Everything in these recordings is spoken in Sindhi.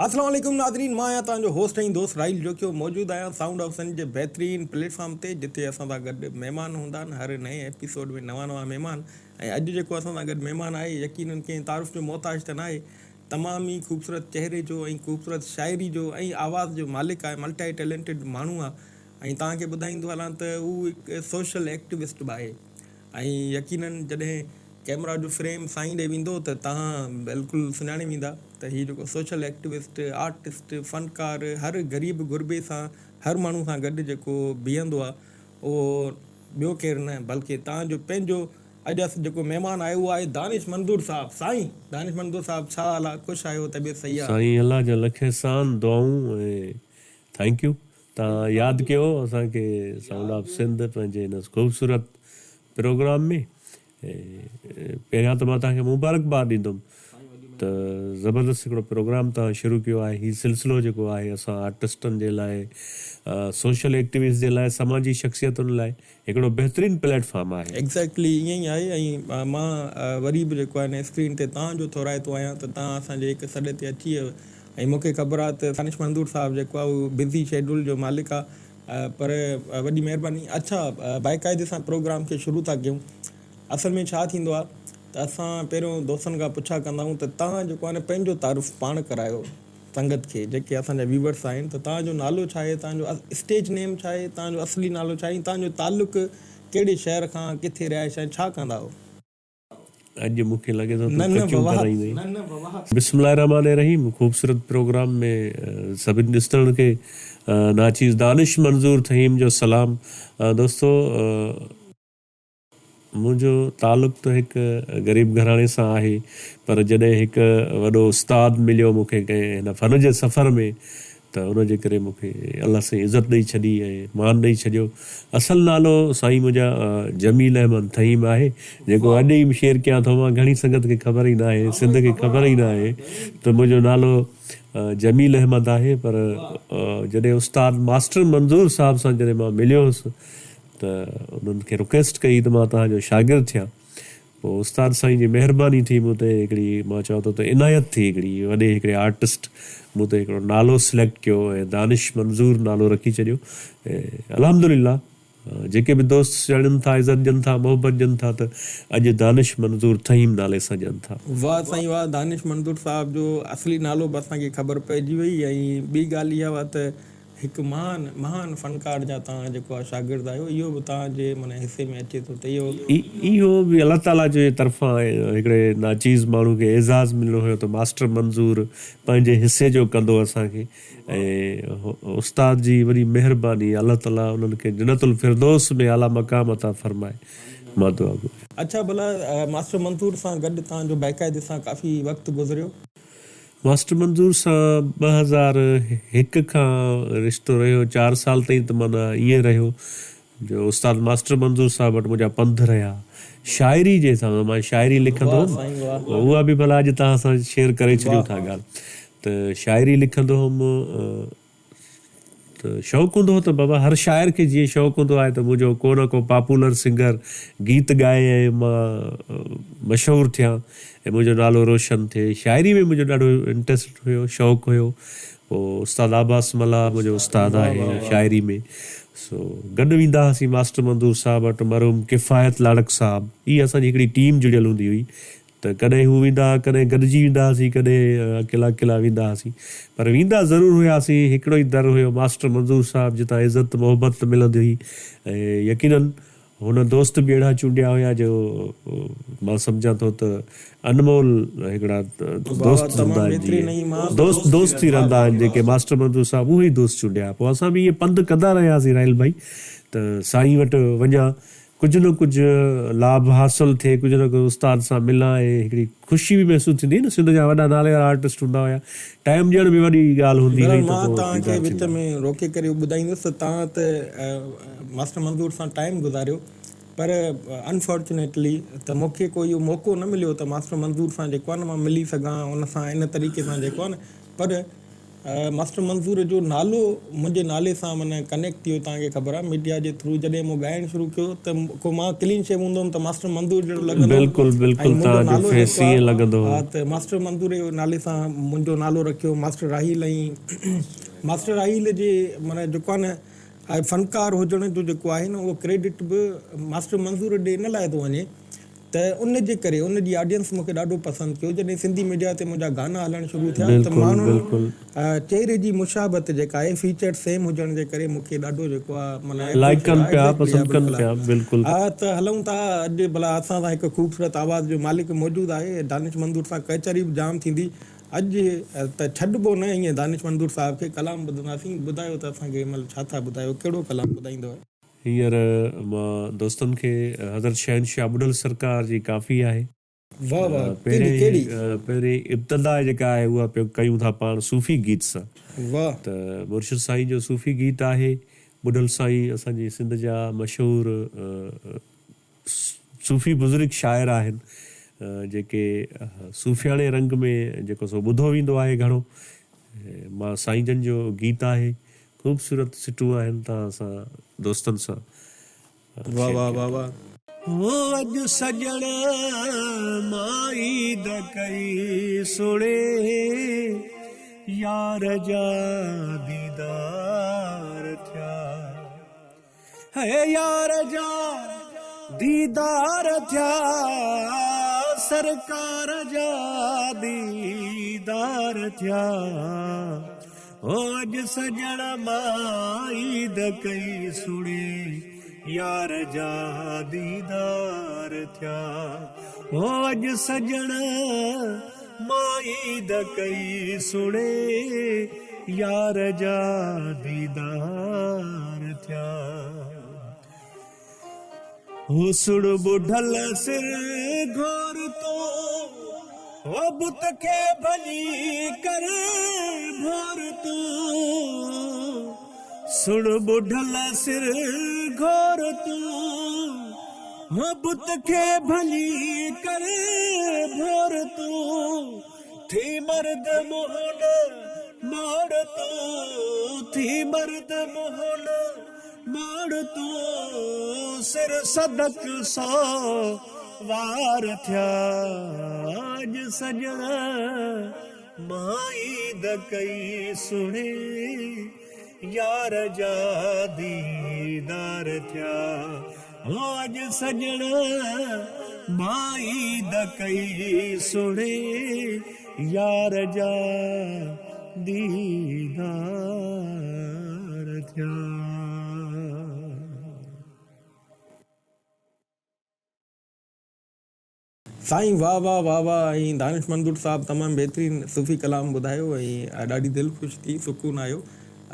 اسلام عليڪم ناظرين مان آهيان توهان جو هوسٽ ۽ دوست راحيل جوکيو موجود آهيان سائونڊ آف سنڌ جي بهترين پليٽ فارم تي جتي اسان سان گڏ مهمان هوندا آهن هر نئين ايپيسوڊ ۾ نوان نوان مهمان ۽ اڄ جيڪو اسان سان گڏ مهمان آهي يقينن ڪنهن تعارف جو محتاج ته ناهي تمام ئي خوبصورت چهري جو ۽ خوبصورت شاعري جو ۽ آواز جو مالڪ آهي ملٽائي ٽيلنٽيڊ ماڻهو آهي ۽ توهان کي ٻڌائيندو هلان ته هو هڪ سوشل ايڪٽوسٽ به آهي ۽ يقينن جڏهن ڪئميرا جو فريم سائين ڏي ويندو ته توهان بلڪل سڃاڻي ويندا ته هي جيڪو سوشل ايڪٽوسٽ، آرٽسٽ، فنڪار هر غريب غربي سان هر ماڻهو سان گڏ جيڪو بيهندو آهي اهو ٻيو ڪير نه بلڪه توهان جو پنهنجو اڄ اسان جيڪو مهمان آهي اهو آهي دانش منظور صاحب سائين دانش منظور صاحب ڇا حال آهي خوش آهيو طبيعت صحيح آهي. سائين الله جا لک احسان دعائون ۽ thank you توهان ياد ڪيو اسان کي سائونڊ آف سنڌ پنهنجي هن خوبصورت پروگرام ۾ پهريان ته مان توهان کي مبارڪباد ڏيندم ته زبردست هڪڙو پروگرام توهان شروع ڪيو آهي هي سلسلو جيڪو آهي اسان آرٽسٽن جي لاء سوشل ايڪٽيوسٽ جي لاء سماجي شخصيتن لاء هڪڙو بهترين پليٽ فارم آهي. ايگزيڪٽلي ائين ئي آهي ۽ مان وري به جيڪو آهي نه اسڪرين تي توهان جو ٿورائتو آهيان ته توهان اسان جي هڪ سڏ تي اچي ويو ۽ مون کي خبر آهي ته دانش منظور صاحب جيڪو آهي اهو بزي شيڊول جو مالڪ آهي پر وڏي مهرباني اڇا باقاعدي سان پروگرام کي شروع ٿا ڪيون اصل ۾ ڇا ٿيندو آهي ته اسان پهريون دوستن کان پڇا ڪندا آهيون ته توهان جيڪو آهي نه پنهنجو تعارف پاڻ ڪرايو سنگت کي جيڪي اسان جا ويورس آهن ته توهان جو نالو ڇا آهي توهان جو اسٽيج نيم ڇا آهي توهان جو اصلي نالو ڇا آهي ۽ توهان جو تعلق ڪهڙي شهر کان ڪٿي رهائش آهي ڇا ڪندا آهيو. اڄ مون کي لڳي ٿو تون ڪچيون ڪرائيندين. بسم الله الرحمٰن الرحيم خوبصورت پروگرام ۾ سڀني ڏسندڙن کي ناچيز دانش منظور ٿهيم جو سلام دوستو منهنجو تعلق ته هڪ غريب گهراڻي سان آهي پر جڏهن هڪ وڏو استاد مليو مون کي ڪنهن هن فن جي سفر ۾ ته ان جي ڪري مون کي الله سائين عزت ڏئي ڇڏي ۽ مان ڏئي ڇڏيو. اصل نالو سائين منهنجا جميل احمد ٿهيم آهي جيڪو اڄ ئي شيئر ڪيان ٿو مان گهڻي سنگت کي خبر ئي ناهي سنڌ کي خبر ئي ناهي ته منهنجو نالو جميل احمد آهي پر جڏهن استاد ماسٽر منظور صاحب سان جڏهن مان مليو هوس ته انهن کي رڪويسٽ ڪئي ته مان توهان جو شاگرد ٿيان. پوء استاد سائين جي مهرباني ٿي مون تي هڪڙي مان چوان ٿو ته عنايت ٿي هڪڙي وڏي هڪڙي آرٽسٽ مون تي هڪڙو نالو سليڪٽ ڪيو ۽ دانش منظور نالو رکي ڇڏيو ۽ الحمدلله جيڪي به دوست ڄاڻن ٿا عزت ڏين ٿا محبت ڏين ٿا ته اڄ دانش منظور ٿهيم نالي سان ڄن ٿا. واه سائين واه دانش منظور صاحب جو اصلي نالو به اسان کي خبر پئجي وئي ۽ ٻي ڳالهه اها ته هڪ مهان مهان فنڪار جا توهان جيڪو آ شاگرد آهيو اهو به توهان جي معنيٰ حصي ۾ اچي ٿو ته اهو. اهو به الله تعاليٰ جي طرفان هڪڙي ناچيز ماڻهو کي اعزاز ملڻو هيو ته ماسٽر منظور پنهنجي حصي جو ڪندو اسان کي ۽ استاد جي وڏي مهرباني الله تعاليٰ انهن کي جنت الفردوس ۾ اعليٰ مقام عطا فرمائي مان دعا گو آهيان. اڇا ڀلا ماسٽر منظور سان گڏ توهان جو باقاعدي سان ڪافي وقت گذريو. ماسٽر منظور سان 2001 کان رشتو رهيو، چار سال تائين ته معنيٰ ائين رهيو جو استاد ماسٽر منظور صاحب وٽ منهنجا پنڌ رهيا. شاعري جي حساب سان مان شاعري لکندو واه هوم، سائين واه. اها به ڀلا اڄ توهان سان شيئر ڪري ڇڏيون واه. ٿا ڳالهه ته شاعري لکندو هوم. ته شوق هوندو هو ته بابا هر شاعر کي جيئن شوق هوندو آهي ته منهنجو ڪو نه ڪو پاپولر سنگر گيت ڳائي ۽ مان مشهور ٿيان ۽ منهنجو نالو روشن ٿئي. شاعري ۾ منهنجو ڏاڍو انٽرسٽ هيو، شوق هيو. پوء استاد عباس ملاح منهنجو استاد واه آهي واه واه. شاعري ۾ سو گڏ ويندا هئاسين ماسٽر منظور صاحب وٽ، مرحوم ڪفايت لاڙڪ صاحب، هي اسان جي هڪڙي ٽيم جڙيل هوندي هئي ته ڪڏهن هو ويندا ها، ڪڏهن گڏجي ويندا هئاسين، ڪڏهن اڪيلا اڪيلا ويندا هئاسين، پر ويندا ضرور هياسين. هڪڙو ئي در هيو ماسٽر منظور صاحب جتان عزت محبت ملندي هئي ۽ يقينن هن دوست به اهڙا چونڊيا هيا جو مان سمجهان ٿو ته انمول هڪڙا واهه دوست تمام هوندا آهن بهترين جيئن ۽ مان دوست دوست ٿي واهه رهندا واهه آهن جيڪي واهه. ماسٽر منظور صاحب اهي ئي دوست چونڊيا. پوء اسان به ائين پنڌ ڪندا رهياسين راحيل ڀائي ته سائين وٽ وڃان ڪجهه نه ڪجهه لاڀ حاصل ٿئي، ڪجهه نه ڪجهه استاد سان ملان ۽ هڪڙي خوشي به محسوس ٿيندي هئي نه، سنڌ جا وڏا ناليوارا آرٽسٽ هوندا هيا، ٽائيم ڏيڻ به وڏي ڳالهه هوندي بهرحال هئي ته مان پوء توهان کي ديدار وچ ٿيندا ۾ هئا. روڪي ڪري اهو ٻڌائيندس ته توهان ته ماسٽر منظور سان ٽائيم گذاريو پر انفارچونيٽلي ته مون کي ڪو اهو موقعو نه مليو ته ماسٽر منظور سان جيڪو آهي نه مان ملي سگهان ان سان ان طريقي سان جيڪو آهي نه پر ماسٽر منظور جو نالو منهنجي نالي سان معنيٰ ڪنيڪٽ ٿي ويو توهان کي خبر آهي ميڊيا جي ٿرو جڏهن مون ڳائڻ شروع ڪيو ته ڪو مان ڪلين شيو هوندو هوم ته ماسٽر منظور جهڙو لڳندو هوم بلڪل ۽ بلڪل منهنجو توهان جو نالو فيس جيڪو ائين لڳندو آهي هو. ها ته ماسٽر منظور جي نالي سان منهنجو نالو رکيو ماسٽر راحيل ۽ ماسٽر راحيل جي معنيٰ جيڪو آهي نه فنڪار هجڻ جو جيڪو آهي نه اهو ڪريڊٽ به ماسٽر منظور ڏي ان لاء ٿو وڃي ته ان جي ڪري ان جي آڊينس مون کي ڏاڍو پسند ڪيو جڏهن سنڌي ميڊيا تي منهنجا گانا هلڻ شروع ٿيا ته بلڪل ماڻهن بلڪل. چهري جي مشابهت جيڪا آهي فيچر سيم هجڻ جي ڪري مون کي ڏاڍو جيڪو آهي معنيٰ لائيڪ اپريشيٽ ڪن پيا ايگزيڪٽلي ها پسند ڪن بلڪل پيا بلڪل. ها ته هلون ٿا اڄ ڀلا اسان سان هڪ خوبصورت آواز جو مالڪ موجود آهي دانش منظور سان ڪچهري به جام ٿيندي اڄ ته ڇڏبو نه ائين دانش منظور صاحب کي ڪلام ٻڌنداسين ٻڌايو ته اسان کي هن مهل ڇا ٿا ٻڌايو ڪهڙو ڪلام ٻڌائيندؤ. هينئر مان دوستن کي حضرت شهنشاهه ٻڍل سرڪار جي ڪافي آهي. واه واه ڪهڙي ڪهڙي. پهرين ابتدا جيڪا آهي اها پيو ڪيون ٿا پاڻ صوفي گيت سان. واه. ته مرشد سائين جو صوفي گيت آهي. ٻڍل سائين اسان جي سنڌ جا مشهور صوفي بزرگ شاعر آهن جيڪي صوفياڻي رنگ ۾ جيڪو سو ٻڌو ويندو آهي گهڻو. مان سائين جن جو گيت آهي خوبصورت سٽون آهن توهان سان دوستن سان واه شيئر واه ڪيان واه ٿو. واه. هو اڄ سڄڻ مان عيد ڪئي سهڻي يار جا ديدار ٿيا. هي يار جا ديدار ٿيا سرڪار جا ديدار ٿيا هو اڄ سڄڻ مان عيد ڪئي سهڻي يار جا ديدار ٿيا هو اڄ سڄڻ مان عيد ڪئي سهڻي يار جا ديدار ٿيا. هو سڙ ٻڍل سر گهور تون، هو بت کي ڀڄي ڪر ڀور تون. سڙ ٻڍل سر گهور تون، هو بت کي ڀڄي ڪر ڀور تون. ٿي مرد منهن ماڙ تون، ٿي مرد منهن ماڙ تون، سر صدق سو وار ٿيا اڄ سڄڻ مان عيد ڪئي سهڻي يار جا ديدار ٿيا. هو اڄ سڄڻ مان عيد ڪئي سهڻي يار جا ديدار ٿيا. سائين واه واه واه واه ۽ دانش منظور صاحب تمام بهترين صوفي ڪلام ٻڌايو ۽ ڏاڍي دل خوش ٿي سڪون آيو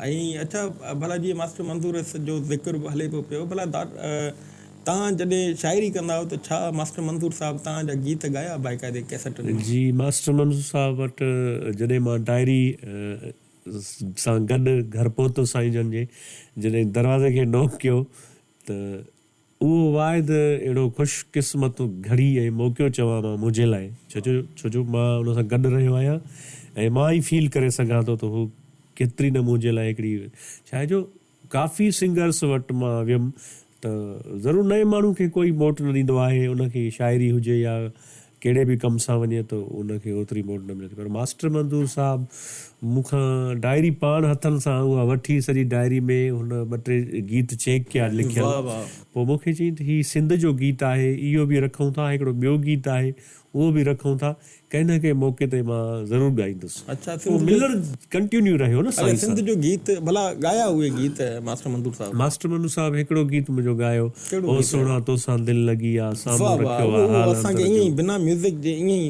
۽ اڇا ڀلا جيئن ماسٽر منظور جو ذڪر به هلي ٿو پيو ڀلا توهان جڏهن شاعري ڪندا آهيو ته ڇا ماسٽر منظور صاحب توهان جا گيت ڳايا باقاعدي ڪيسٽن ۾؟ جي ماسٽر منظور صاحب وٽ جڏهن مان ڊائري سان گڏ گهر پهتس سائين جن جي جڏهن دروازي کي نوڪ ڪيو ته اهو واحد اهڙو خوش قسمت گهڙي ۽ موقعو چوان مان منهنجي لاء ڇو جو مان ان سان گڏ رهيو آهيان ۽ مان ئي فيل ڪري سگهان ٿو ته هو ڪيتري نه منهنجي لاء هڪڙي ڇا آهي جو ڪافي سنگرس وٽ مان ويم ته ضرور نئين ماڻهو کي ڪوئي موٽ نه ڏيندو آهي ان کي شاعري هجي يا ڪهڙي به ڪم سان وڃي ته ان کي اوتري موٽ نه ملي ٿي پر ماسٽر منظور صاحب مون کان ڊائري پاڻ هٿن سان اها وٺي سڄي ڊائري ۾ هن ٻه ٽي گيت چيڪ ڪيا لکيل پوء مون کي چيائين ته هي سنڌ جو گيت آهي اهو به رکون ٿا هڪڙو ٻيو گيت آهي اهو به رکون ٿا ڪنهن نه ڪنهن موقعي تي مان ضرور ڳائيندس. اڇا اهو سنڌ جو ملڻ ڪنٽينيو رهيو نه اڇا سائين سنڌ سان. جو گيت ڀلا ڳايا اهي گيت ماسٽر منظور صاحب. ماسٽر منظور صاحب هڪڙو گيت منهنجو ڳايو ڪهڙو او گيت سهڻا توسان دل لڳي آ واه سامهون واه رکيو اهو آ اهو حال اسان کي اندر ائين جو. ئي بنا ميوزڪ جي ائين ئي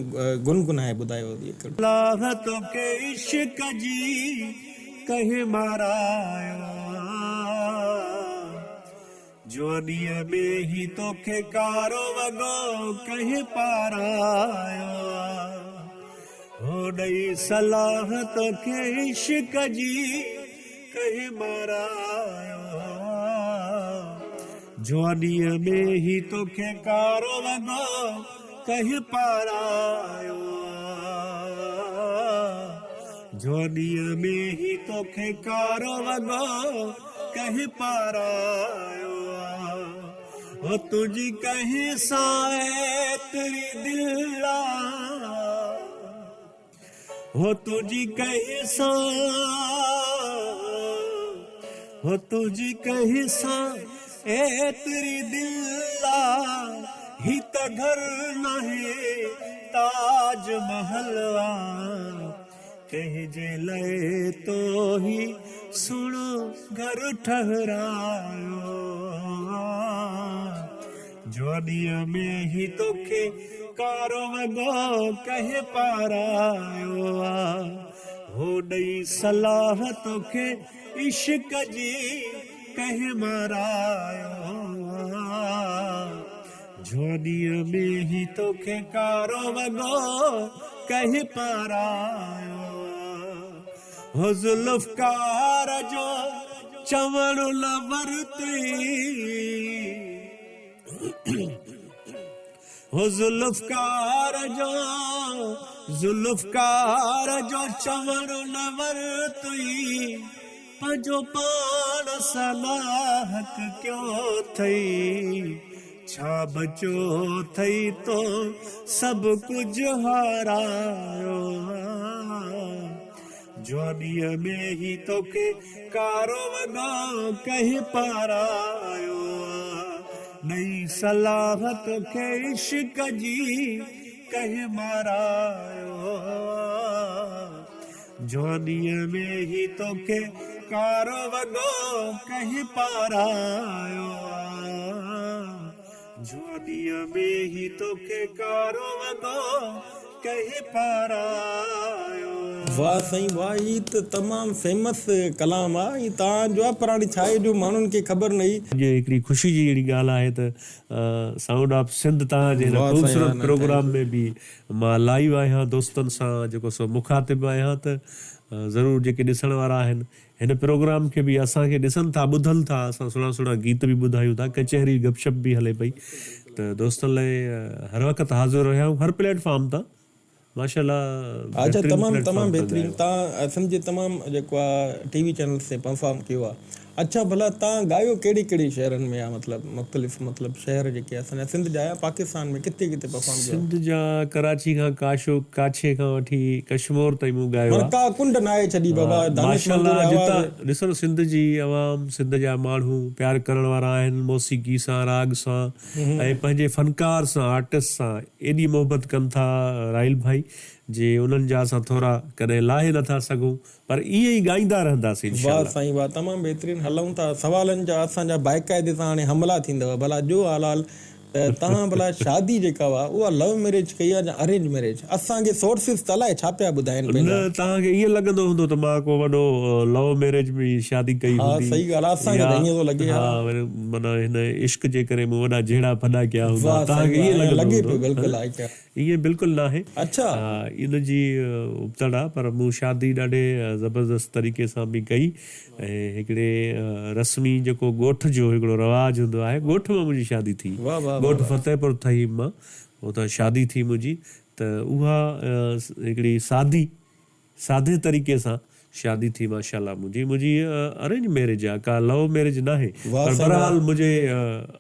گنگنائي ٻڌايو هڪڙو. لاهه توکي عشق جي ڪنهن مارايو آ. جوانيء ۾ هي توکي ڪارو وڳو ڪنهن پارايو آ. هو ڏئي صلاح توکي عشق جي ڪنهن مارايو آ. جوانيء ۾ هي توکي ڪارو وڳو ڪنهن پارايو آ. جوانيء ۾ هي توکي ڪارو وڳو ڪنهن پارايو آ. هو تنهنجي ڪنهن سان ايتري دل آ. هو تنهنجي ڪنهن سان هو تنهنجي ڪنهن سان ايتري دل آ هي ته گهر ناهي تاج محل آ ڪنهن جي لئه تو هي سهڻو گهر ٺهرايو آ. جوانيء ۾ هي توکي ڪارو وڳو ڪنهن پارايو آ. هو ڏئي صلاح توکي عشق جي ڪنهن مارايو آ. جوانيء ۾ هي توکي ڪارو وڳو ڪنهن پارايو آ. هو ذوالفقار جو چوڻ نه ورتئي. هو ذوالفقار جو ذوالفقار جو چوڻ نه ورتئي. پنهنجو پاڻ سان ناحق ڪيو اٿئي. ڇا بچيو اٿئي تو سڀ ڪجهه هارايو آ. جوانيء ۾ هي توکي ڪارو وڳو ڪنهن پارايو آ. ڏئي صلاح توکي عشق جي ڪنهن مارايو آ. جوانيء ۾ هي توکي ڪارو وڳو ڪنهن پارايو آ. جوانيء ۾ هي توکي ڪارو وڳو ڪنهن پارايو آ. واه سائين واه هي ته تمام فيمس ڪلام آ ۽ توهان جو آ پر هاڻي ڇا آهي جو ماڻهن کي خبر نه هئي. اڄ هڪڙي خوشي جي اهڙي ڳالهه آهي ته سائونڊ آف سنڌ توهان جي هن خوبصورت پروگرام ۾ به مان لائيو آهيان دوستن سان جيڪو سو مخاطب آهيان ته ضرور جيڪي ڏسڻ وارا آهن هن پروگرام کي به اسان کي ڏسن ٿا ٻڌن ٿا اسان سهڻا سهڻا گيت به ٻڌايون ٿا ڪچهري گپ شپ به هلي پئي ته دوستن لاء هر وقت حاضر رهيا آهيون هر پليٽ فارم تان ماشاءالله اچا بهترين تمام پليٽ تمام فارم تان بهترين ڳايو. تان سنڌ جي تمام جيڪو آ ٽي وي چينلز تي پرفارم ڪيو آ اڇا ڀلا تان ڳايو ڪهڙي ڪهڙي شهرن ۾ آ مطلب مختلف مطلب شهر جيڪي اسان جا سنڌ جا يا پاڪستان ۾ ڪٿي ڪٿي پرفارم ڪيو آ. سنڌ جا ڪراچي کان ڪاشو ڪاڇي کان وٺي ڪشمور تائين مون ڳايو معنيٰ آ. ڪا ڪنڊ ناهي ڇڏي بابا دانش ماشاء منظور الله آواز. جتان ڏسو نه سنڌ جي عوام سنڌ جا ماڻهو پيار ڪرڻ وارا آهن موسيقي سان راڳ سان ۽ پنهنجي فنڪار سان آرٽسٽ سان ايڏي محبت ڪن ٿا راحيل ڀائي جي انهن جا اسان ٿورا ڪڏهن لاهي نٿا سگهون پر ائين ئي ڳائيندا رهنداسين انشاء واه الله. سائين واه تمام بهترين هلون ٿا سوالن جا اسان جا باقاعدي سان هاڻي حملا ٿيندو ڀلا جو حال حال ته توهان ڀلا شادي جيڪا هئا اها لو ميريج ڪئي آ يا ارينج ميريج اسان کي سورسز ته الائي ڇا پيا ٻڌائين نه پنهنجا. توهان کي ائين لڳندو هوندو ته مان ڪو وڏو لو ميريج ۾ شادي ڪئي ها هوندي صحيح ڳالهه آ اسان کي يا ته ائين ٿو لڳي ها ها. وري معنيٰ هن عشق جي ڪري مون وڏا جهيڙا ڦڏا ڪيا هوندا واه توهان سائين کي واه ائين ائين لڳندو لڳي هوندو پيو ها بلڪل نه آ ڪيا. ائين بلڪل ناهي. اڇا. ها ان جي ابتڙ آ پر مون شادي ڏاڍي زبردست طريقي سان به ڪئي ۽ هڪڙي رسمي جيڪو ڳوٺ جو هڪڙو رواج هوندو آهي ڳوٺ مان منهنجي شادي ٿي واه واه واه ڳوٺ واه. فتح پور ٿهيم مان اتان شادي ٿي منهنجي ته اها هڪڙي سادي سادي طريقي سان شادي ٿي ماشاءالله منهنجي منهنجي ارينج ميريج آ ڪا لو ميريج ناهي واه پر سائين بهرحال واه. منهنجي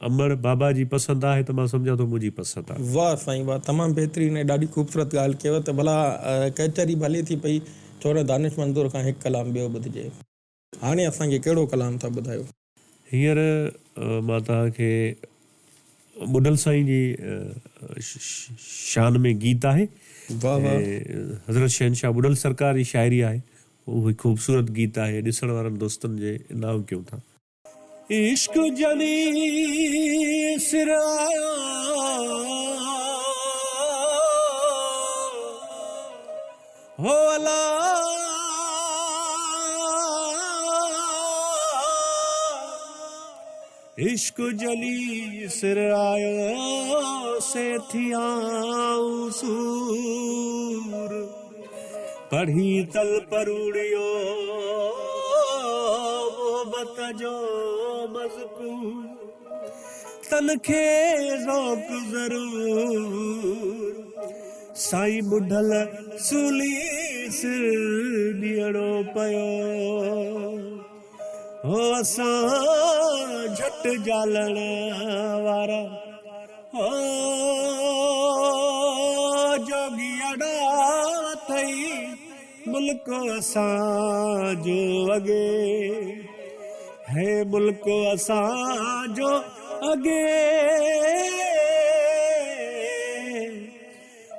امڙ بابا جي پسند آهي ته مان سمجهان ٿو منهنجي پسند آ. واه سائين واه تمام بهترين ۽ ڏاڍي خوبصورت ڳالهه ڪيو ته ڀلا ڪچهري به هلي ٿي پئي ڇو نه دانش منظور کان هڪ ڪلام ٻيو ٻڌجي. هاڻي اسان کي ڪهڙو ڪلام ٿا ٻڌايو. هينئر مان توهان کي ٻڍل سائين جي شان ۾ گيت آهي. واه واه. حضرت شهنشاهه ٻڍل سرڪار جي شاعري آهي. اهو هڪ خوبصورت گيت آهي ڏسڻ وارن دوستن جي نانء ڪيون ٿا. عشق جني سر آيو هو الا عشق جلي سر آيو سي ٿيائون سور پڙهي تل پروڙيو محبت جو مذڪور تن کي ذوق ضرور سائين ٻڍل سولي سر ڏيڻو پيو. هو اسان جهٽ جالڻ وارا. هو جوڳي اڙا اٿئي ملڪ اسان جو اڳي. هي ملڪ اسان جو اڳي.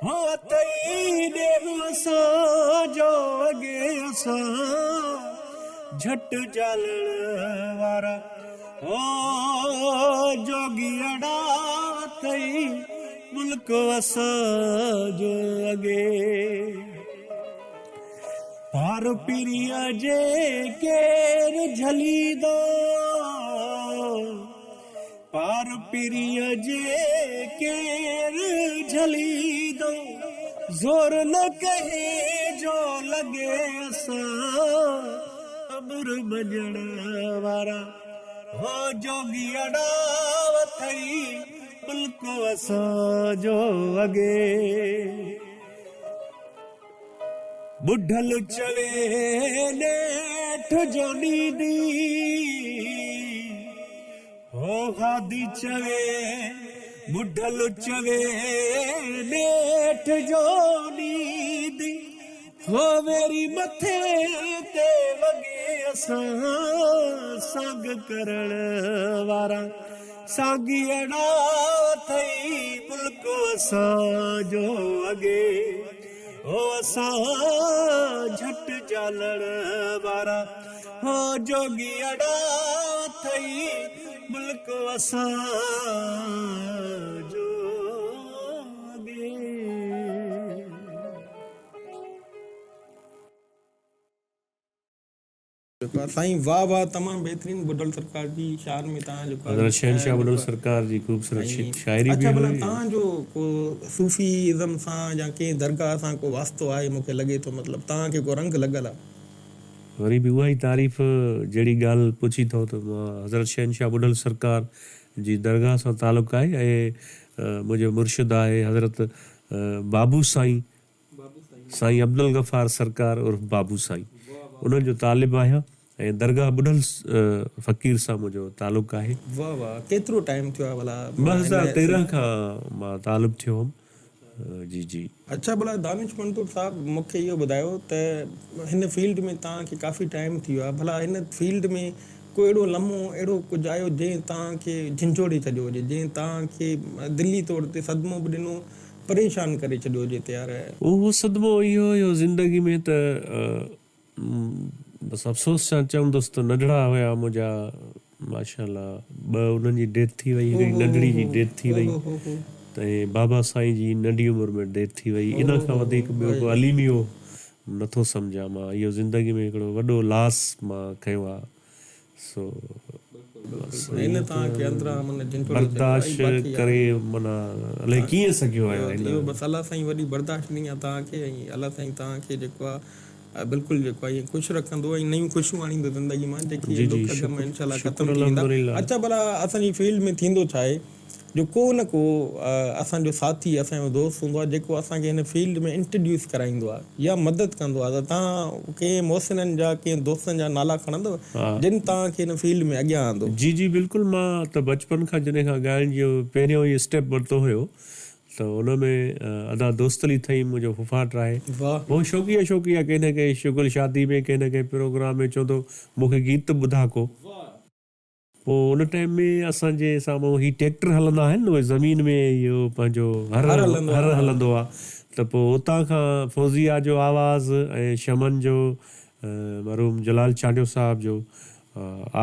هو اٿئي ڏيهه اسان جو اڳي اسان جهٽ جالڻ وارا. هو جوڳي اڙا اٿئي ملڪ اسان جو اڳي. پار پرينء جي ڪير جهليندو. پار پرينء جي ڪير جهليندو. زور نه ڪنهن جو لڳي اسان امر مڃڻ وارا. هو جوڳي اڙا اٿئي ملڪ اسان جو اڳي. ٻڍل چوي نيٺ جو ڏيندي. هو هادي چوي ٻڍل چوي نيٺ جو ڏيندي. هو ويري مٿي تي وڳي اسان سانگ ڪرڻ وارا. سانگيئڙا اٿئي ملڪ اسان جو اڳي. هو اسان جهٽ جالڻ وارا. هو جوڳيئڙا اٿئي ملڪ اسان جو اڳي. سائين واه واه تمام بهترين ٻڍل سرڪار جي شان ۾ توهان جيڪو حضرت شهنشاهه ٻڍل سرڪار جي خوبصورت شاعري به اڇا ڀلا توهان جو ڪو صوفي ازم سان يا ڪنهن درگاهه سان ڪو واسطو آهي مون کي لڳي ٿو مطلب توهان کي ڪو رنگ لڳل آهي. وري به اها ئي تعريف جهڙي ڳالهه پڇي ٿو ته مان حضرت شهنشاهه ٻڍل سرڪار جي درگاهه سان تعلق آهي ۽ منهنجو مرشد آهي حضرت بابو سائين سائين عبدالغفار سرڪار عرف بابو سائين انهن جو طالب آهيان ۽ درگاهه ٻڍل فقير سان منهنجو تعلق آهي. واه واه ڪيترو ٽائيم ٿيو آهي ڀلا 2013 کان مان طالب ٿيو هوم جي جي. اڇا ڀلا دانش منطور صاحب مون کي اهو ٻڌايو ته هن فيلڊ ۾ توهان کي ڪافي ٽائيم ٿي ويو آهي ڀلا هن فيلڊ ۾ ڪو اهڙو لمحو اهڙو ڪجهه آيو جنهن توهان کي جهنجهوڙي ڇڏيو هجي جنهن توهان کي دلي طور تي صدمو به ڏنو پريشان ڪري ڇڏيو هجي ته يار. اهو صدمو اهو هيو زندگي ۾ ته بس افسوس سان چوندس ته ننڍڙا هيا منهنجا ماشاء الله ٻه انهن جي ڊيٿ ٿي وئي هڪڙي ننڍڙي جي ڊيٿ ٿي وئي ۽ بابا سائين جي ننڍي عمر ۾ ڊيٿ ٿي وئي ان کان وڌيڪ ٻيو ڪو الميو نٿو سمجهان مان اهو زندگي ۾ هڪڙو وڏو لاس مان کنيو آ سو بس برداشت ڪري معنيٰ الائي ڪيئن سگهيو آهيان هن. اهو بس الله سائين وڏي برداشت ڏني آهي توهان کي ۽ الله سائين توهان کي جيڪو آهي بلڪل جيڪو آهي ائين خوش رکندو ۽ نيون خوشيون آڻيندو زندگي مان جيڪي ڏک غم انشاء الله ختم ٿي ويندا. اڇا ڀلا اسان جي فيلڊ ۾ ٿيندو ڇا آهي جو ڪو نه ڪو اسان جو ساٿي اسان جو دوست هوندو آهي جيڪو اسان کي هن فيلڊ ۾ انٽروڊيوس ڪرائيندو آهي يا مدد ڪندو آهي ته توهان ڪنهن محسنن جا ڪنهن دوستن جا نالا کڻندو جن توهان کي هن فيلڊ ۾ اڳيان آندو. جي جي بلڪل مان ته بچپن کان جڏهن کان ڳائڻ جو پهريون ئي اسٽيپ ورتو هيو ته ان ۾ ادا دوست علي ٿهيم منهنجو ڦڦاٽ آهي هو شوقيه شوقيه ڪنهن نه ڪنهن شغل شادي ۾ ڪنهن نه ڪنهن پروگرام ۾ چوندو مون کي گيت ٻڌا ڪو. پوء ان ٽائيم ۾ اسان جي سامهون هي ٽيڪٽر هلندا آهن نه اهي زمين ۾ اهو پنهنجو هر هر هلندو آ ته پوء اتان کان فوزيه جو آواز ۽ شمن جو مرحوم جلال چانڊيو صاحب جو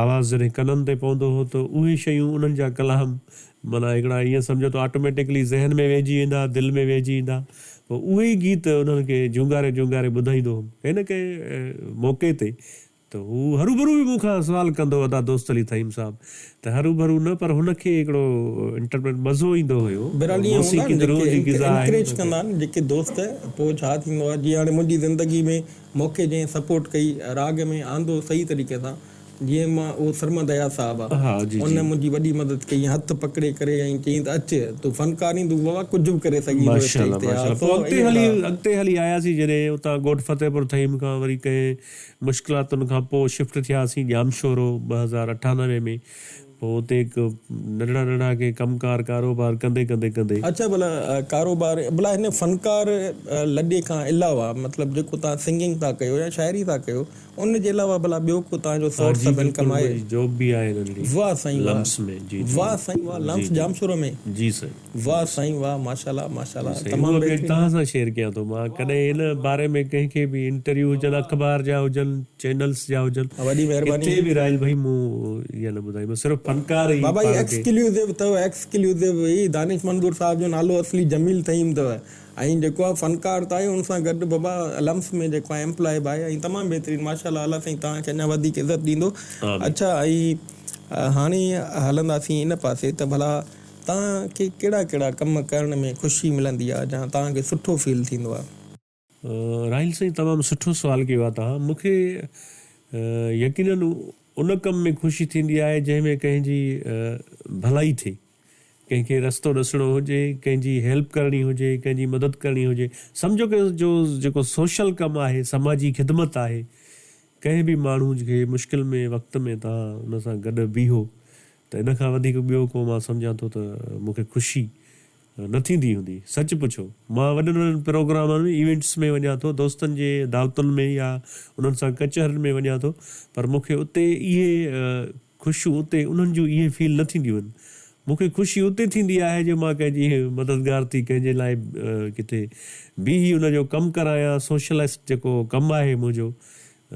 آواز جڏهن ڪنن تي پوندو هو ته اهي شيون انهن جا ڪلام معنيٰ هڪڙا ائين سمجهو ته آٽوميٽڪلي ذهن ۾ ويهجي ويندا دل ۾ ويهجي ويندا پوء اهي ئي گيت انهن کي جهونگاري جهونگاري ٻڌائيندو هوم ڪنهن نه ڪنهن موقعي تي ته هو هروڀرو به مون کان سوال ڪندو هو ادا دوست علي ٿهيم صاحب ته هروڀرو نه پر هن کي هڪڙو انٽرپريٽ مزو ايندو هيو بهرحال ائين هوندا آهن موسيقي ته روح جيڪي جي غذا آهي انڪريج ڪندا آهن جيڪي دوست پوء ڇا ٿيندو آهي جيئن هاڻي منهنجي زندگي ۾ مونکي جنهن سپورٽ ڪئي راڳ ۾ آندو صحيح طريقي سان. جيئن مان اهو سرمد اياز صاحب آ ها جي ان جي. منهنجي وڏي مدد ڪئي ۽ هٿ پڪڙي ڪري ۽ چيائين ته اچ تون فنڪار آهين تون بابا ڪجهه به ڪري سگهين ٿو ماشاء اسٽيج الله تي ها ماشاء الله سو پوء اڳتي ائين هلي ها. اڳتي هلي آياسين جڏهن اتان ڳوٺ فتح پور ٿهيم کان وري ڪنهن مشڪلاتن کان پوء شفٽ ٿياسين ڄامشورو 2098 ۾ پوء اتي هڪ ننڍڙا ننڍڙا ڪي ڪم ڪار ڪاروبار ڪندي ڪندي ڪندي. اڇا ڀلا ڪاروبار ڀلا هن فنڪار لڏي کان علاوه مطلب جيڪو توهان سنگنگ ٿا ڪيو يا شاعري ٿا ڪيو ان جي علاوه ڀلا ٻيو ڪو توهان جو ها سورس جي آف بلڪل انڪم آهي؟ منهنجي جاب به آهي ننڍڙي واه سائين واه لمس ۾ جي جي واه سائين واه جي لمس جي ڄامشورو ۾ جي سائين واه سائين واه ماشاءالله ماشاءالله جي سائين تمام اهو به بهترين. توهان سان شيئر ڪيان ٿو مان ڪڏهن ان باري ۾ ڪنهن کي به انٽرويو هجن اخبار جا هجن چينلس جا هجن وڏي مهرباني. ڪٿي به راحيل ڀائي مون اها نه ٻڌائي مان صرف فنڪار ئي بابا هي پاڻ کي. ايڪسڪليوزو اٿو ايڪسڪليوزو هي دانش منظور صاحب جو نالو اصلي جميل ٿهيم اٿو ۽ جيڪو آ فنڪار ته آهي ان سان گڏ بابا لمس ۾ جيڪو آهي ايمپلائي به آهي ۽ تمام بهترين ماشاءالله الله سائين توهان کي اڃا وڌيڪ عزت ڏيندو آمين. اڇا ۽ هاڻي هلنداسين ان پاسي ته ڀلا توهان کي ڪهڙا ڪهڙا ڪم ڪرڻ ۾ خوشي ملندي آ جا توهان کي سٺو فيل ٿيندو آ. راحيل سائين تمام سٺو سوال ڪيو آ توهان مون کي يقينن ان ڪم ۾ خوشي ٿيندي آهي جنهن ۾ ڪنهن جي ڀلائي ٿئي ڪنهن کي رستو ڏسڻو هجي ڪنهن جي هيلپ ڪرڻي هجي ڪنهن جي مدد ڪرڻي هجي سمجهو ڪه جو جيڪو سوشل ڪم آهي سماجي خدمت آهي ڪنهن به ماڻهو کي مشڪل ۾ وقت ۾ توهان ان سان گڏ بيهو ته ان کان وڌيڪ ٻيو ڪو مان سمجهان ٿو ته مون کي خوشي نه ٿيندي هوندي. سچ پڇو مان وڏن وڏن پروگرامن ۾ ايونٽس ۾ وڃان ٿو، دوستن جي دعوتن ۾ يا انهن سان ڪچهرين ۾ وڃان ٿو پر مون کي اتي اهي خوشيون اتي انهن جون اهي فيل نه ٿينديون آهن. مون کي خوشي اتي ٿيندي آهي جو مان ڪنهن جي مددگار ٿي ڪنهن جي لاء ڪٿي بيهي ان جو ڪم ڪرايان، سوشلسٽ جيڪو ڪم آهي منهنجو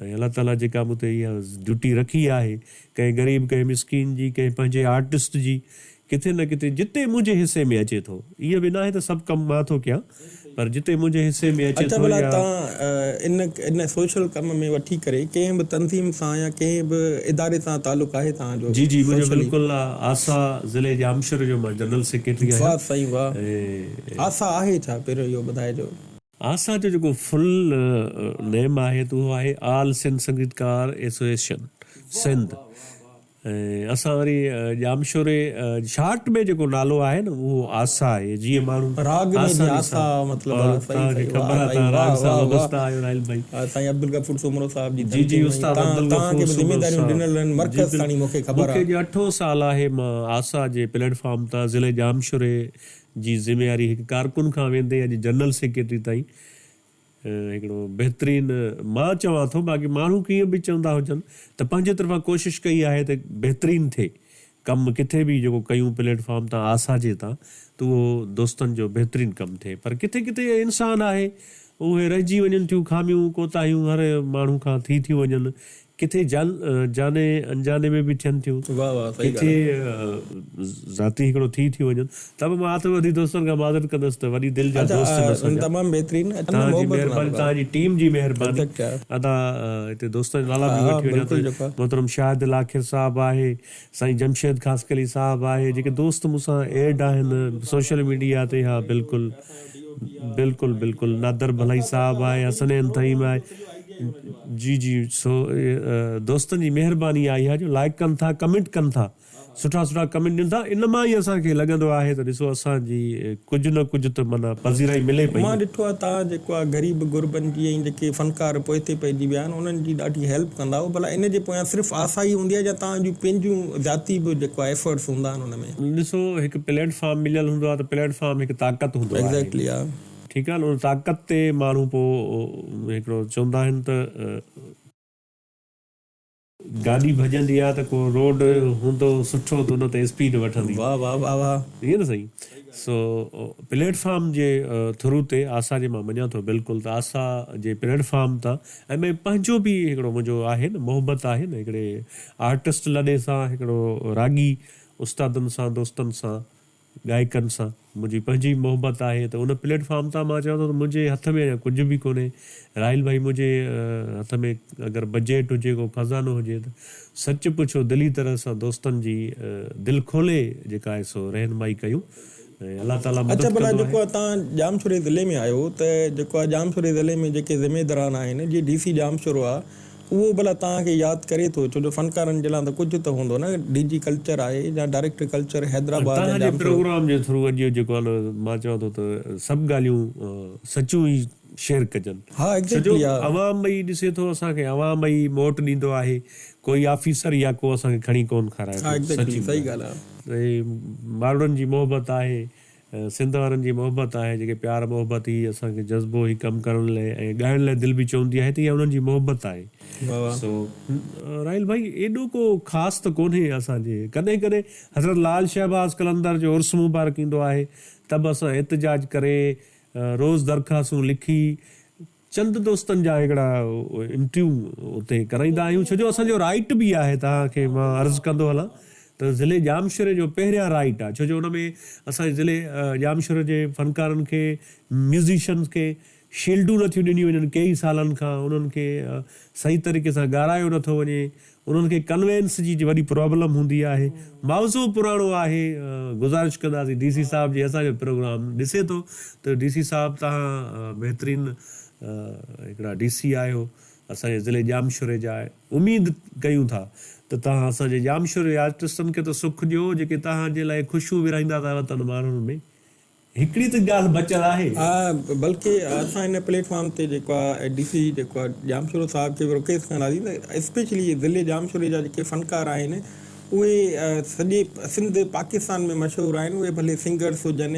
۽ الله تعاليٰ جيڪا مون تي اها ڊيوٽي رکي آهي ڪنهن غريب ڪنهن مسڪين جي ڪنهن پنهنجي آرٽسٽ جي ڪٿي نه ڪٿي جتي منهنجي حصي ۾ اچي ٿو ائين به ناهي ته سڀ ڪم مان ٿو ڪيان پر جتي منهنجي حصي ۾ اچي اڇا ٿو ڀلا يا. توهان ان ان سوشل ڪم ۾ وٺي ڪري ڪنهن به تنظيم سان يا ڪنهن به اداري سان تعلق آهي توهان جو جي جي منهنجو سوشلي. بلڪل آسا ضلعي ڄامشوري جو مان جنرل سيڪريٽري آهيان واه سائين واه ۽. آسا آهي ڇا پهريون اهو ٻڌائجو. آسا جو جيڪو فل نيم آهي ته اهو آهي آل سنڌ سنگيتڪار ايسوسيئيشن سنڌ ۽ اسان وري ڄامشوري شارٽ ۾ جيڪو نالو آهي نه اهو آسا آهي جيئن ماڻهو راڳ ۾ جيئن آساني آسا سان مطلب آ صحيح توهان کي صحيح خبر واه آهي سائين توهان واه راڳ سان واه واه وابسته آهيو راحيل ڀائي سائين عبدالغفور سومرو صاحب جي جي جي تنظيم ۽ استاد توهان توهان عبدالغفور کي به سومرو ذميداريون صاحب ڏنل آهن جي مرڪز بلڪل تاڻي مون کي مون خبر کي آ. اڄ اٺون سال آهي مان آسا جي پليٽ فارم تان ضلعي ڄامشوري جي ذميواري هڪ ڪارڪن کان ويندي اڄ جنرل سيڪريٽري تائين هڪڙو بهترين مان چوان ٿو باقي ماڻهو ڪيئن به چوندا هجن ته پنهنجي طرفان ڪوشش ڪئي آهي ته بهترين ٿئي ڪم ڪٿي به جيڪو ڪيون پليٽ فارم تان آسا جي تان ته اهو دوستن جو بهترين ڪم ٿئي پر ڪٿي ڪٿي انسان آهي اهي رهجي وڃن ٿيون خاميون ڪوتاهيون هر ماڻهو کان ٿي ٿيون وڃن ڪٿي جاني انجاني ۾ به ٿين ٿيون، واه واه صحيح ڪٿي ڳالهه. ذاتي هڪڙو ٿي ٿيون وڃن ته به مان هٿ ٻڌي دوستن کان معذرت ڪندس ته وڏي دل جا اچا دوست نه سمجهان. تمام بهترين اچا توهان جي محبت مهرباني نالو توهان جي ٽيم جي مهرباني Exact يار. ادا هتي دوستن جا نالا به ها وٺي وڃان بلڪل ته جيڪو محترم شاهد لاکير صاحب آهي سائين جمشيد خاصخيلي صاحب آهي جيڪي دوست مون سان ايڊ آهن سوشل ميڊيا تي ها بلڪل بلڪل بلڪل نادر ڀلائي صاحب آهي حسنين ٿهيم آهي جي جي سو دوستن جي مهرباني آهي اها جو لائڪ ڪن ٿا ڪمينٽ ڪن ٿا سٺا سٺا ڪمينٽ ڏين ٿا ان مان ئي اسان کي لڳندو آهي ته ڏسو اسان جي ڪجهه نه ڪجهه ته معنيٰ پذيرائي ملي پئي مان نه. ڏٺو آهي توهان جيڪو آهي غريب غربن جي ۽ جيڪي فنڪار پوئتي پئجي ويا آهن انهن جي ڏاڍي هيلپ ڪندا آهيو ڀلا ان جي پويان صرف آسا ئي هوندي آهي يا توهان جون پنهنجون ذاتي به جيڪو آهي ايفرٽس هوندا آهن ان ۾. ڏسو هڪ پليٽ فارم مليل هوندو آهي ته پليٽ فارم هڪ طاقت هوندو آهي. Exactly ها. ٺيڪ آهي نه ان طاقت تي ماڻهو پوء هڪڙو چوندا آهن ته گاڏي ڀڄندي آهي ته ڪو روڊ هوندو سٺو ته ان تي اسپيڊ وٺندي. واه واه واه واه. ائين نه سائين سو پليٽ فارم جي ٿرو تي آسا جي مان مڃان ٿو بلڪل ته آسا جي پليٽ فارم تان ۽ ۾ پنهنجو به هڪڙو منهنجو آهي نه محبت آهي نه هڪڙي آرٽسٽ لڏي سان هڪڙو راڳي استادن سان دوستن سان ڳائڪن سان منهنجي پنهنجي محبت آهي ته ان پليٽ فارم تان مان چوان ٿو ته منهنجي هٿ ۾ اڃا ڪجهه به ڪونهي راحيل ڀائي منهنجي هٿ ۾ اگر بجيٽ هجي ڪو خزانو هجي ته سچ پڇو دلي طرح سان دوستن جي دل کولي جيڪا آهي سو رهنمائي ڪيون ۽ الله تعالي اڇا مدد ڀلا ڪندو جيڪو آهي. آهي توهان ڄامشوري ضلعي ۾ آهيو ته جيڪو آهي ڄامشوري ضلعي ۾ جيڪي ذميدران آهن جيئن ڊي سي ڄامشورو آهي اهو ڀلا توهان کي ياد ڪري ٿو ڇو جو فنڪارن جي لاء ته ڪجهه ته هوندو نه ڊي جي ڪلچر آهي يا ڊائريڪٽر ڪلچر حيدرآباد يا توهان جي ڄامشورو. پروگرام جي ٿرو اڄ جيڪو آهي نه مان چوان ٿو ته سڀ ڳالهيون سچيون ئي شيئر ڪجن ها ڇو جو ايگزيڪٽلي ها. عوام ئي ڏسي ٿو اسان کي عوام ئي موٽ ڏيندو آهي ڪوئي آفيسر يا ڪو اسان کي کڻي ڪون کارائي ها ٿو ايگزيڪٽلي سچي صحيح ٻڌايان ڳالهه آهي. ته هي ماروئڙن جي محبت آهي سنڌ وارن جي محبت آهي جيڪي پيار محبت هي اسان کي جذبو هي ڪم ڪرڻ لئه ۽ ڳائڻ لئه دل به چوندي آهي ته اها انهن جي محبت آهي سو راحيل ڀائي ايڏو ڪو خاص ته ڪونهي اسان جي ڪڏهن ڪڏهن حضرت لال شهباز قلندر جو عرس مبارڪ ايندو آهي ته به اسان احتجاج ڪري روز درخواستون لکي چند دوستن جا هڪڙا انٽريو اتي ڪرائيندا آهيون ڇو جو اسان جو رائيٽ به آهي توهان کي مان عرض ڪندو هلان ته ضلعي ڄامشوري جو پهريان رائيٽ آهي ڇو جو ان ۾ اسان جي ضلعي ڄامشوري جي فنڪارن کي ميوزيشنز کي شيلڊون نٿيون ڏنيون وڃن ڪيئي سالن کان انهن کي صحيح طريقي سان ڳارايو نٿو وڃي انهن کي ڪنوينس جي وڏي پرابلم هوندي آهي. معاوضو پراڻو آهي. گذارش ڪنداسين ڊي سي صاحب جي اسان جو پروگرام ڏسي ٿو ته ڊي سي صاحب توهان بهترين هڪڙا ڊي سي آهيو اسان جي ضلعي ڄامشوري جا اميد ڪيون ٿا ته توهان اسان جي ڄامشوري جي آرٽسٽن کي ته سک ڏيو جيڪي توهان جي لاء خوشيون ورهائيندا ٿا وتن ماڻهن ۾. هڪڙي ته ڳالهه بچيل آهي. بلڪه اسان هن پليٽ فارم تي جيڪو آهي ڊي سي جيڪو آهي ڄامشورو صاحب کي به رڪويسٽ ڪنداسين ته اسپيشلي ضلعي ڄامشوري جا جيڪي فنڪار آهن اهي سڄي سنڌ پاڪستان ۾ مشهور آهن اهي ڀلي سنگرس هجن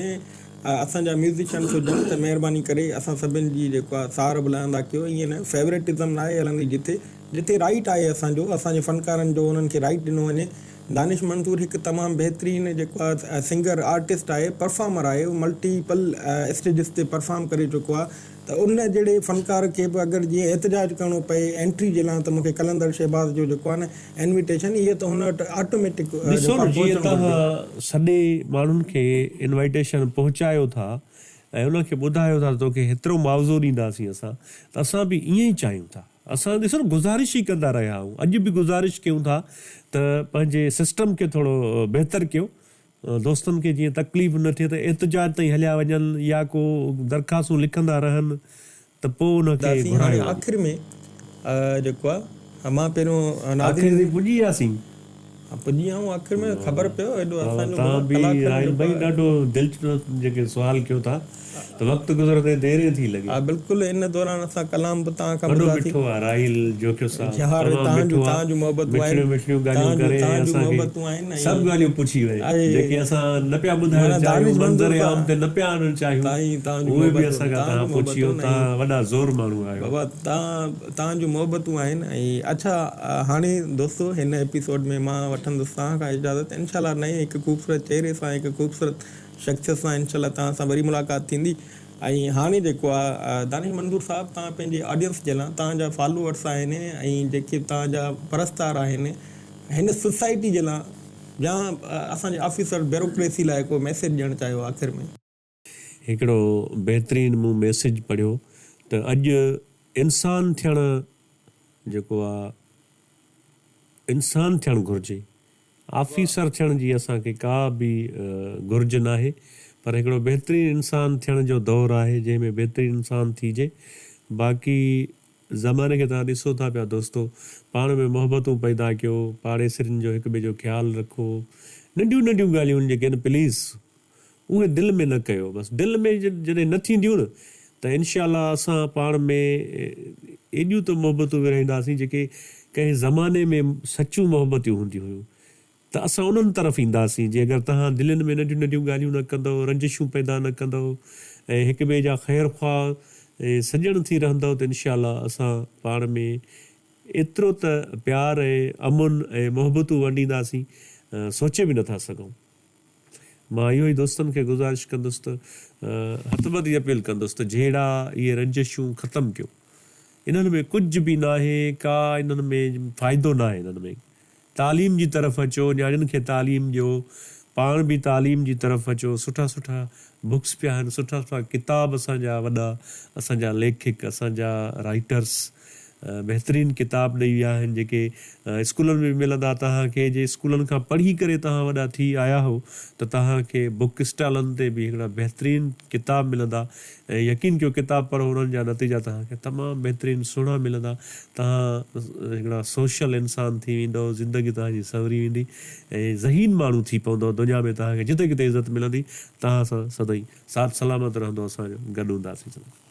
اسان جا ميوزيشنس هجن ته مهرباني ڪري اسان سڀن جي جيڪو آهي سار به لهندا ڪيو ائين نه فيورٽزم ناهي هلندي جتي جتي رائيٽ آهي اسان جو اسان جي فنڪارن جو انهن کي رائيٽ ڏنو وڃي دانش منصور هڪ تمام بهترين جيڪو آهي سنگر آرٽسٽ آهي پرفارمر آهي هو ملٽي پل اسٽيجز تي پرفارم ڪري چڪو آهي ته ان جهڙي فنڪار کي به اگر جيئن احتجاج ڪرڻو پئي انٽري جي لاء ته مونکي قلندر شهباز جو جيڪو آهي نه انويٽيشن اهو ته هن وٽ آٽوميٽڪ ڏسو جيڪو نه آهي جيئن پهچڻ گهرجي. توهان سڏي ماڻهن کي انوائيٽيشن پهچايو ٿا ۽ انهن کي ٻڌايو ٿا ته توکي هيترو معاوضو ڏينداسين اسان ته اسان به ائين ئي چاهيون ٿا. اسان ڏسو نه گذارش ئي ڪندا رهيا آهيون اڄ به گذارش ڪيون ٿا ته پنهنجي سسٽم کي ٿورو بهتر ڪيو دوستن کي جيئن تڪليف نه ٿئي ته احتجاج تائين هليا وڃن يا ڪو درخواستون لکندا رهن ته پوء ان کي داسين هاڻي گهرايو وڃي. آخر ۾ جيڪو آ مان پهريون آخر ناظرين. تائين پڄي وياسين. ها پڄي آئون آخر ۾ خبر پيو ايڏو اسان جو توهان بابا به ڪلاڪ کن راحيل جيڪو ڀائي آ. ڏاڍو دلچسپ جيڪي سوال ڪيو ٿا ته وقت گذرندي دير ئي ٿي لڳي. ها بلڪل ان دوران اسان ڪلام به توهان کان وڏو ٻڌاسين. مٺو آ راحيل جوکيو صاحب يار تمام توهان جون مٺو آ توهان جون محبتون آهن مٺڙيون مٺڙيون ڳالهيون توهان جون ڪري ۽ توهان جون اسان کي محبتون آهن سڀ ۽ ڳالهيون پڇي وئي آهي جيڪي اسان نه پيا ٻڌائڻ معنيٰ چاهيون دانش منظور منظر عام صاحب تي نه پيا آڻڻ چاهيون سائين توهان جون اهي به محبتون اسان کان توهان توهان جون پڇي ويو محبتون ۽ توهان وڏا زور ماڻهو آهيو. بابا توهان توهان جون محبتون آهن ۽ اڇا هاڻي دوستو هن ايپيسوڊ ۾ مان وٺندس توهان کان اجازت انشاء الله نئين هڪ خوبصورت چهري سان هڪ خوبصورت شخصيت سان انشاء الله توهان سان وري ملاقات ٿيندي ۽ هاڻي جيڪو آ دانش منظور صاحب توهان پنهنجي آڊينس جي لاء توهان جا فالوورس آهن ۽ جيڪي توهان جا پرستار آهن هن سوسائٽي جي لاء يا اسان جي آفيسر بيروڪريسي لاء ڪو ميسيج ڏيڻ چاهيو آخر ۾. هڪڙو بهترين مون ميسيج پڙهيو ته اڄ انسان ٿيڻ جيڪو آ انسان ٿيڻ گهرجي آفيسر ٿيڻ جي اسان کي ڪا به گهرج ناهي پر هڪڙو بهترين انسان ٿيڻ جو دور آهي جنهن ۾ بهترين انسان ٿيجي باقي زماني کي توهان ڏسو ٿا پيا دوستو پاڻ ۾ محبتون پيدا ڪيو پاڙيسرين جو هڪ ٻئي جو خيال رکو ننڍيون ننڍيون ڳالهيون جيڪي آهن پليز اهي دل ۾ نه ڪيو بس دل ۾ جڏهن نه ٿينديون نه ته انشاء الله اسان پاڻ ۾ ايڏيون ته محبتون ورهائينداسين جيڪي ڪنهن زماني ۾ سچيون محبتيون هونديون هيون ته اسان انهن طرف اينداسين جي اگر توهان دلين ۾ ننڍيون ننڍيون ڳالهيون نه ڪندؤ رنجشون پيدا نه ڪندؤ ۽ هڪ ٻئي جا خير خواهه ۽ سڄڻ ٿي رهندؤ ته انشاء الله اسان پاڻ ۾ ايترو ته پيار ۽ امن ۽ محبتون ونڊينداسين سوچي به نٿا سگهون. مان اهو ئي دوستن کي گذارش ڪندس ته هٿ ٻڌي اپيل ڪندس ته جهيڙا اهي رنجشون ختم ڪيو انهن ۾ ڪجهه به ناهي ڪا انهن ۾ فائدو ناهي انهن ۾ تعليم جي طرف اچو نياڻين کي تعليم ڏيو پاڻ به تعليم جي طرف اچو سٺا سٺا بڪس پيا آهن سٺا سٺا ڪتاب اسان جا وڏا اسان جا ليکڪ اسان جا رائيٽرس بهترين ڪتاب ڏئي ويا آهن جيڪي اسڪولن ۾ به ملندا توهان کي جي اسڪولن کان پڙهي ڪري توهان وڏا ٿي آيا آهو ته توهان کي بڪ اسٽالن تي به هڪڙا بهترين ڪتاب ملندا ۽ يقين ڪيو ڪتاب پڙهو انهن جا نتيجا توهان کي تمام بهترين سهڻا ملندا توهان هڪڙا سوشل انسان ٿي ويندؤ زندگي توهان جي سنوري ويندي ۽ ذهين ماڻهو ٿي پوندؤ دنيا ۾ توهان کي جتي ڪٿي عزت ملندي توهان سان سدائين ساٿ سلامت رهندو اسان جو گڏ هونداسين سدائين.